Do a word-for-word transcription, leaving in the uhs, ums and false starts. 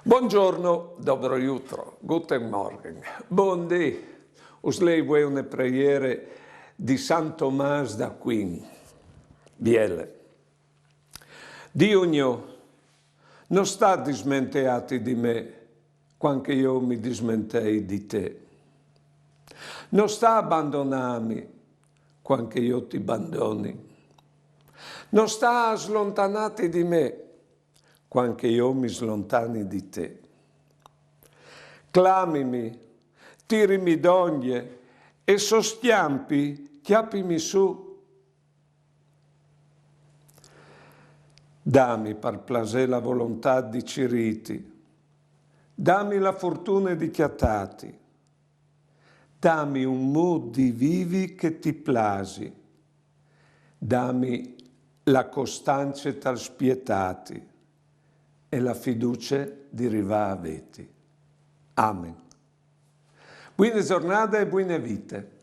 Bongiorno, dobro jutro, guten Morgen, bundì. Us lei vuê une preiere di San Tomàs d'Aquin. Biele. Diu gno, no sta dismenteâti di me, cuant che jo mi dismentei di te. No sta bandonâmi, cuant che jo ti bandoni. No sta slontanâti di me, cuant che jo mi slontani di te. Clamimi, tirimi dongje, e se o scjampi, cjapimi sù. Dami par plasê la volontât di cirîti, dami la fortune di cjatâti, dami un mût di vivi che ti plasi, dami la costance tal spietâti e la fiducie di rivâ a vêti. Amen. Buine zornade e buine vite.